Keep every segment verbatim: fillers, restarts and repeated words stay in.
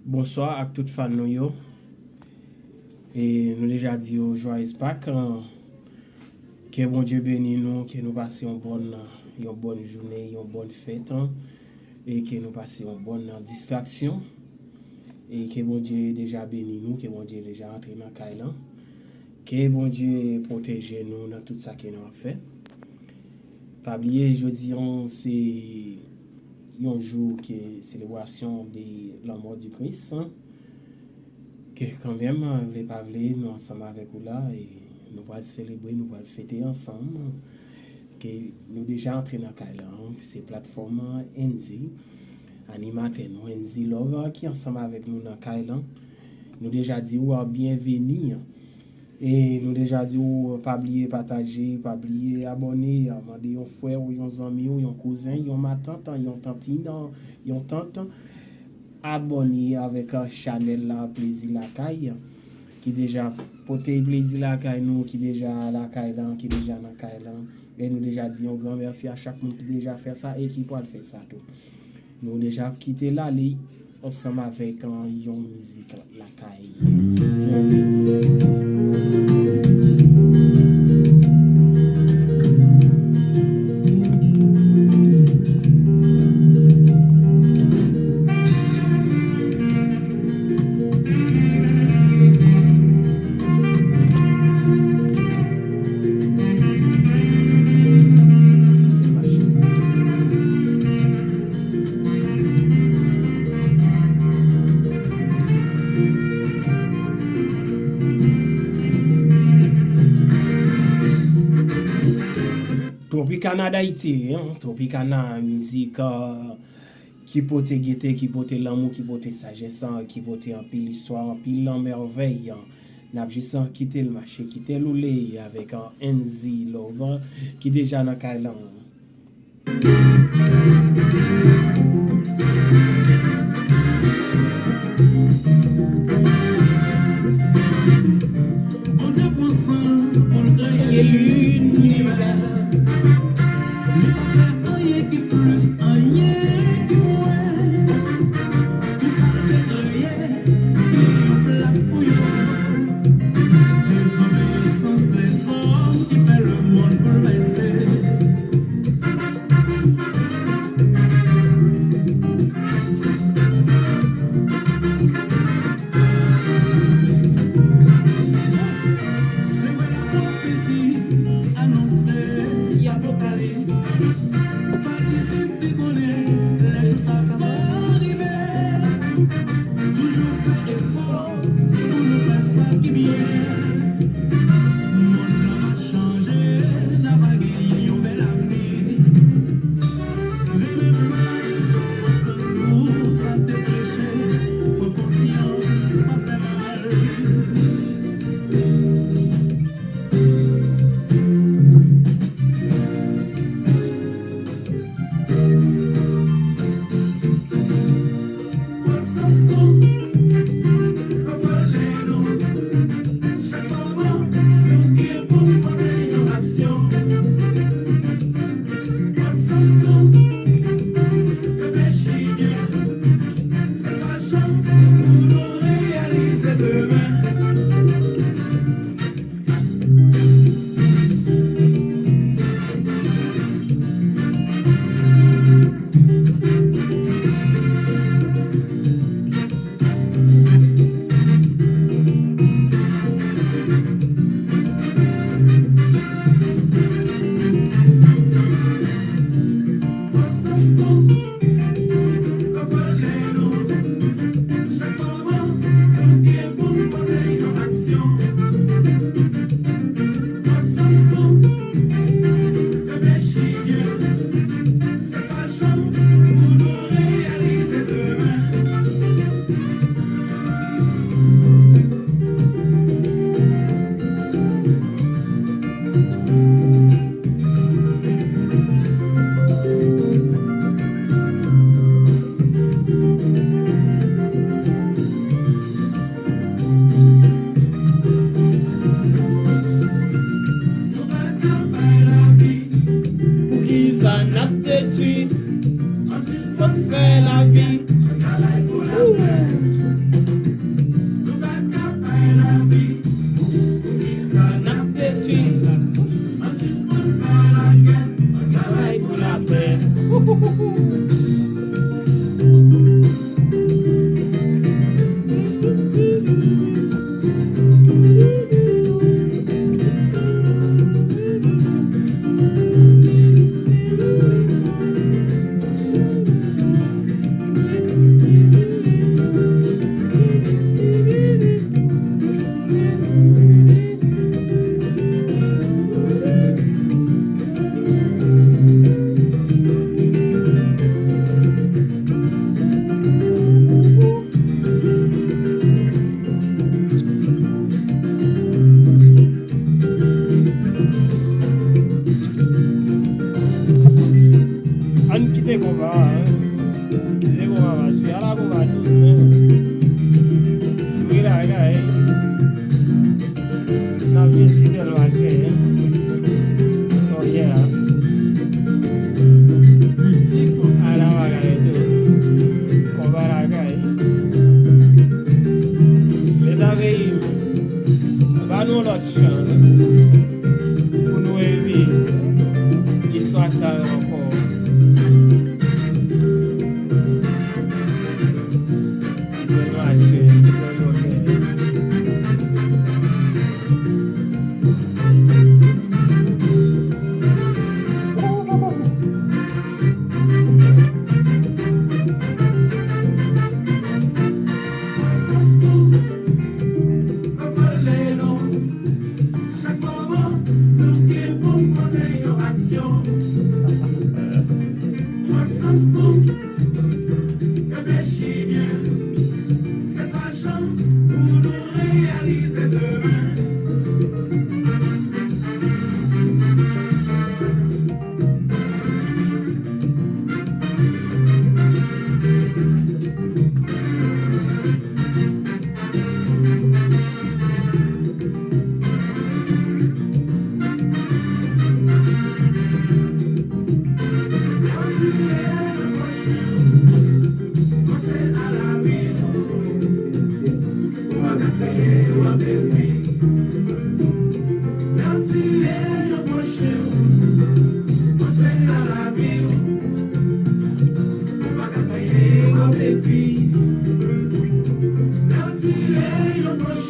Bonswa ak tout fan nou yo. E nou deja di yo joyeux Pâques. Ke Bondye beni nou, ke nou pase yon bòn, yon bòn jounen, yon bòn fèt, e ke nou pase yon bòn distraksyon. E ke Bondye deja beni nou, ke Bondye deja antre nan kay lan. Ke Bondye pwoteje nou nan tout sa ke nou ap fè. Pa bliye, jodi an se yon jou ke selebrasyon de lanmò di Kris. Ke kanmenm, vle pa vle, nou ansanm avèk ou la, e nou pral selebre, nou pral fete ansanm. Ke nou deja antre nan kay lan, se platfòm Enzi, animatè nou, Enzi Love, ki ansanm avèk nou nan kay lan. Nou deja di ou byenveni. E nou deja di ou pa bliye pataje, pa bliye abòne, mande yon frè ou, yon zanmi ou, yon kouzen, yon matant, yon tantin, yon tant, abòne avèk chanèl la Plezi Lakay, ki deja pote plezi lakay nou, ki deja lakay lan, ki deja nan kay lan. E nou deja di yon gran mèsi a chak moun ki deja fè sa e ki pral fè sa tou. Nou deja kite l ale ansanm avèk yon mizik lakay. Tropicana d'Haïti, hein, Tropicana, mizik, euh, ki pote gete, ki pote lanmou, ki pote sajès, ki pote anpil istwa, anpil mèvèy. N ap jis kite l mache, kite l woule avèk Enzi Love ki deja nan kay lan. Bondye pran san l pou l kreye linivè. Li pa fè anyen ki plis, anyen ki mwens. Tout sa l te kreye, gen yon plas pou yo. Dezobeyisans lèzòm ki fè lemonn boulvèse.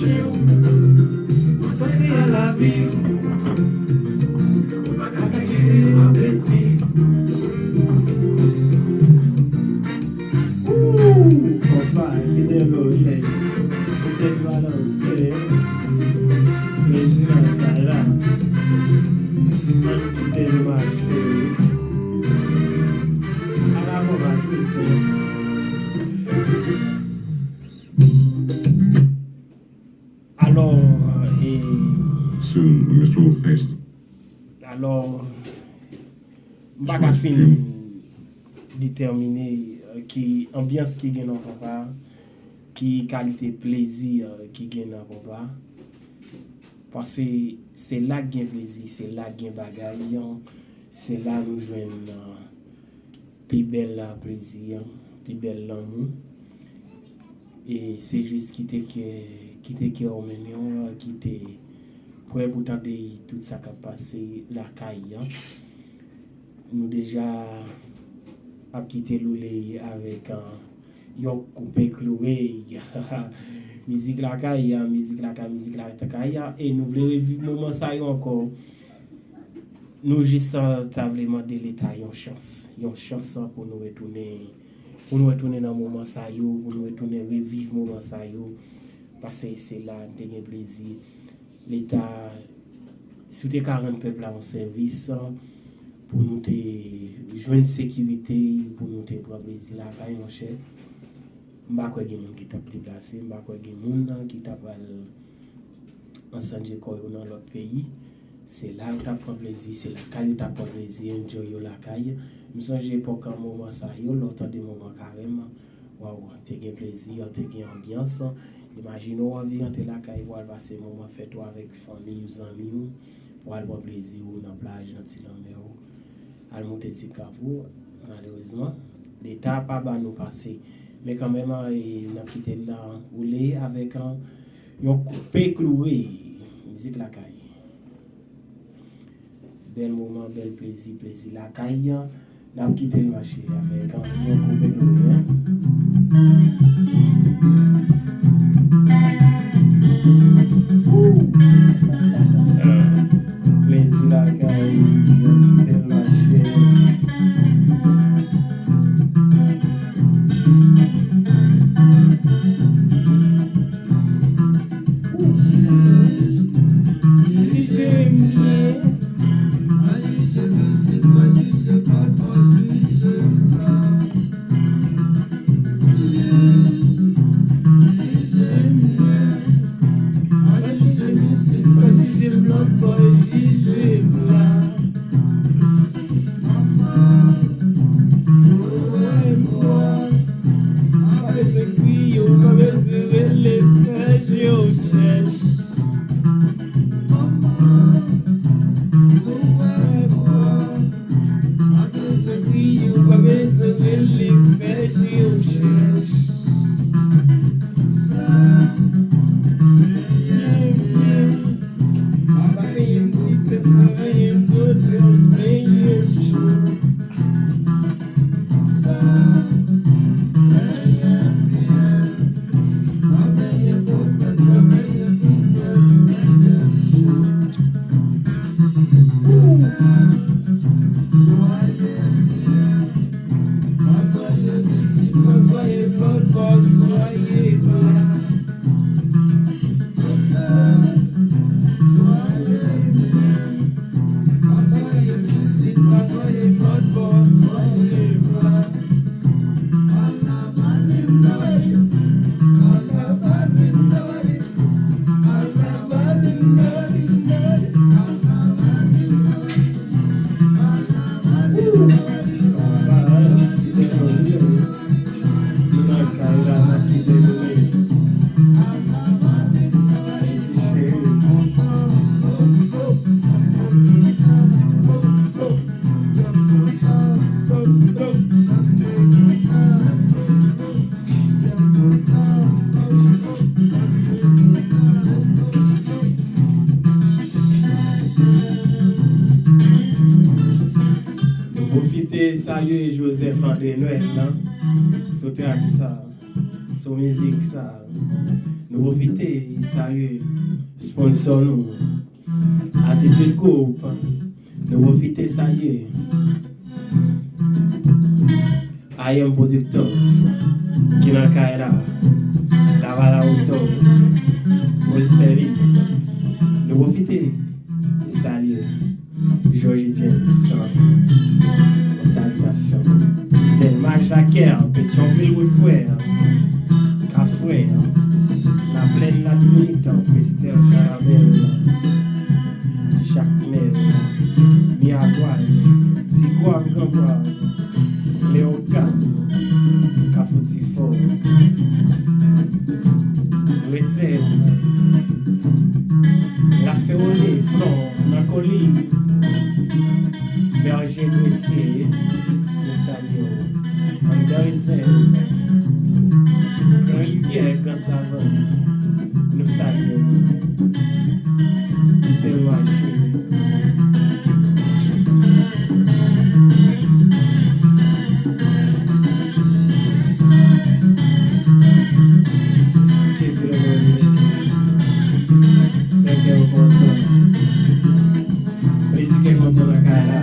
Mwen panse a lavi, mwen pa ka kite w ap pèdi. Ooh, konpa, kite l role, kite l balanse. Plezi nan kay la. Ann kite l mache. Ala konpa, twist. Alò, e, Soon, Mister Fest. Alò, m pa ka fin detèmine, e, ki anbyans ki gen nan konpa, ki kalite plezi, e, ki gen nan konpa. Paske se la k gen plezi, se la k gen bagay, se la nou jwenn, e, pi bèl plezi an, pi bèl lanmou. E se jis kite kè, kite kè w mennen w, kite prè pou tande tout sa k ap pase lakay an. Nou deja ap kite Louley avèk, e, yon koupe kloure. Mizik lakay an, mizik lakay, mizik lakay an. E nou vle reviv moman sa yo ankò. Nou jis, e, ta vle mande Leta yon chans. Yon chans, e, pou nou retounen, pou nou retounen nan moman sa yo, pou nou retounen reviv moman sa yo. Paske se la n te gen plezi. Leta, si w te ka rann pèp la yon sèvis, e, pou nou te jwenn sekirite, pou nou te pran plezi lakay, monchè, m pa kwè gen moun ki t ap deplase, m pa kwè gen moun, e, ki ta pral ansanje kò yo nan lòt peyi. Se la yo t ap pran plezi, se lakay yo t ap pran plezi, enjoy yo lakay. M sonje epòk an moman sa yo, lè w tande moman karèm, waw, te gen plezi, te gen anbyans. Imajine w anvi rantre lakay pou al pase moman fèt ou avèk fanmi w, zanmi w, pou al pran plezi w nan plaj, nan ti lanmè w, al moute ti kap ou. Malerezman, Leta pa ba nou pase. Men kanmenm, e, n ap kite l la woule avèk, e, yon koupe kloure. Mizik lakay. Bèl moman, bèl plezi, plezi lakay. N ap kite l mache avèk, e, yon koupe kloure. Woo! Plezi lakay, kite l mache. Nou pwofite salye Joseph André Noël lan sou trak sa. Sou mizik sa, nou pwofite salye sponsò nou, Attitude Group. Nou pwofite salye I M Productors ki nan kay la, Laval Auto, Full Service. Nou pwofite salye Georgie James, yon salitasyon. Dèlma Jakè, Petyonvil Wood Frè, Kafrè, Laplèn Latibonit, Pestel Janabèl, Jakmèl, Miragwàn, Tigwav, Gran Gwav, Leyogàn, Kafou Difò, Rezèv, Laferone, Flò, Nan Kolin, Bèje, Gresye, nou salye w. Anndan Rezèv, Gran Rivyè, Gran Savann, nou salye w. Bèl mache. Fè kè w kontan. Fè kè w kontan nan kay la.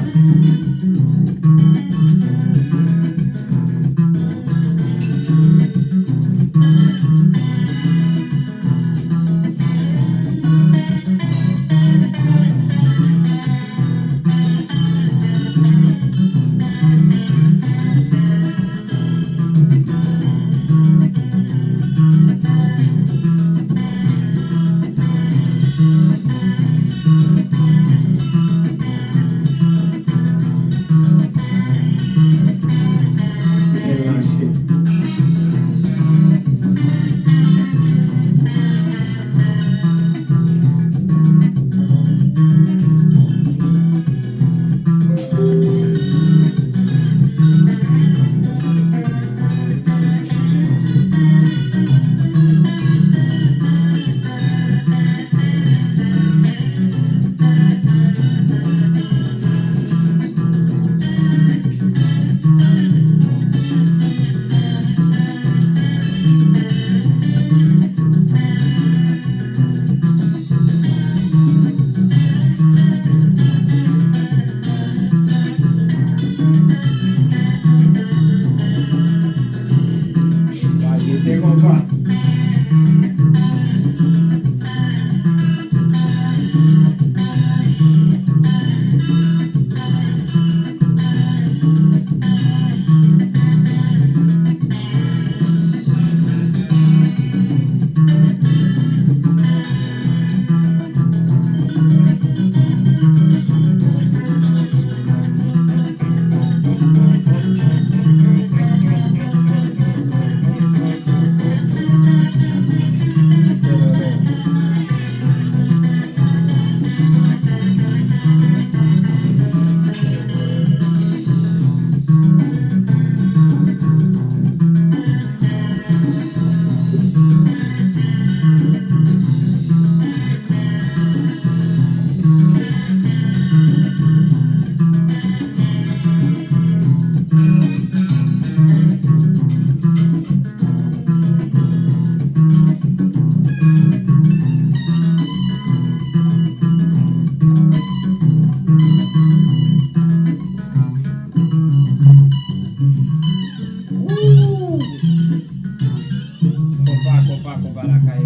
Varyete konpa. Woo! Konpa, konpa, konpa lakay.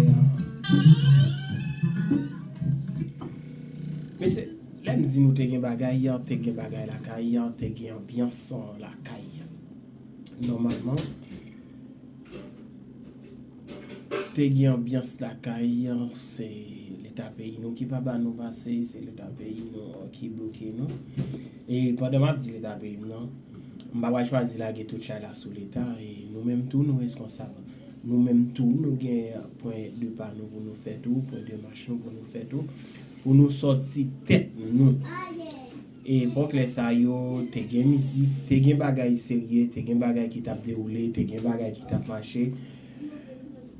Mesye, lè m di nou te gen bagay, te gen bagay lakay, te gen anbyans lakay. Nòmalman, te gen anbyans lakay, se leta peyi nou ki pa ba nou pase, se leta peyi nou ki bloke nou. E pandan m ap di leta peyi m nan, m pa pral chwazi lage tout chay la sou leta, e nou menm tou nou reskonsab. Nou menm tou nou gen pwen de pa nou pou nou fè tou, pwen de mach nou pou nou fè tou, pou nou sòti tèt nou. E pòklè sa yo, te gen mizik, te gen bagay serye, te gen bagay ki t ap dewoule, te gen bagay ki t ap mache.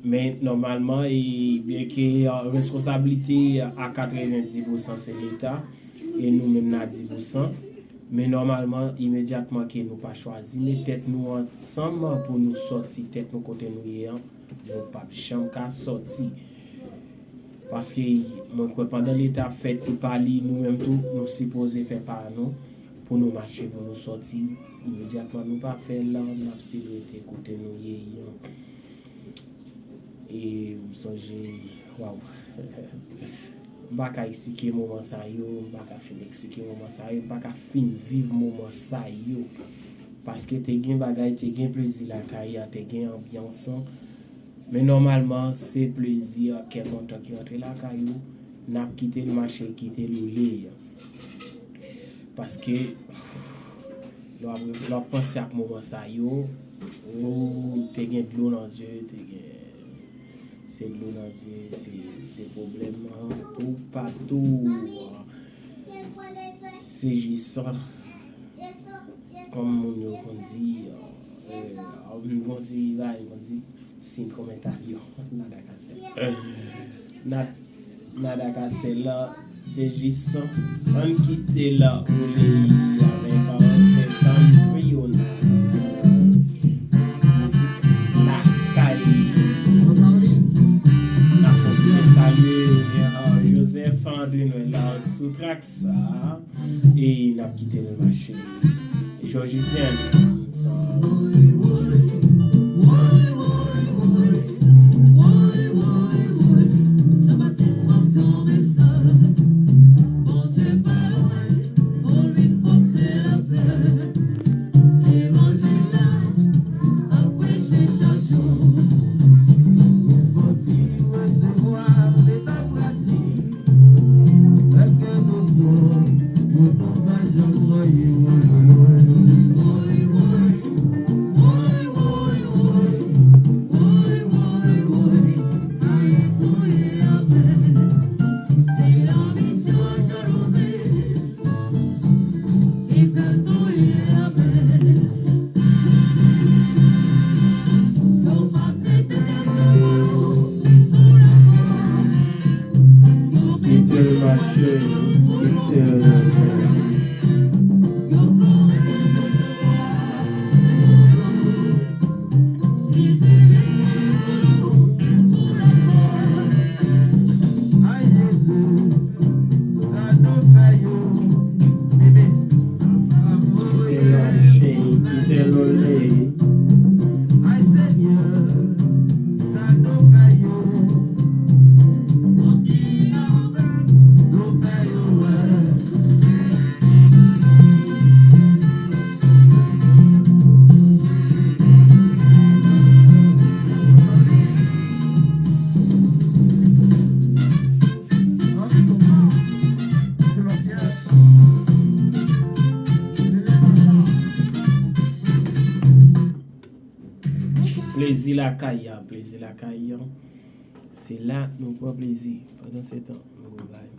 Men nòmalman, e byenke, a, reskonsablite a katrevenndis pousan se leta, e nou menm n a dis pousan. Men nòmalman, imedyatman ke nou pa chwazi met tèt nou ansanm pou nou sòti tèt nou kote nou ye an, nou p ap janm ka sòti. Paske mwen kwè pandan Leta ap fè ti pa li, nou menm tou, nou sipoze fè pa nou pou nou mache, pou nou sòti imedyatman. Nou pa fè l, n ap still rete kote nou ye an. E m sonje, waw. M pa ka eksplike moman sa yo, m pa ka fin eksplike moman sa yo, m pa ka fin viv moman sa yo. Paske te gen bagay, te gen plezi lakay la, te gen anbyans an. Men nòmalman, se plezi ak kè kontan ki rantre lakay ou, n ap kite l mache, kite l woule. Paske, lè w ap, lè w ap panse ak moman sa yo, ou te gen dlo nan zye, te gen, se dlo nan zye, se, se pwoblèm an, toupatou. Se jis, kòm moun yo konn di, euh, moun konn di, bagay yo konn di, sin kòmantè yo, nada ka sèl. Nad-, nada ka sèl la, se jis, ann kite l woule avèk sèt an Kriyona. Mizik lakay. N ap kontinye salye, euh, Joseph André Noël la sou track sa. E n ap kite l mache. Jòji James. Kite l mache, kite l mache. Kite l mache, kite l woule. Plezi lakay la, plezi lakay la. Se la nou pran plezi. Pandan se tan, nou bay.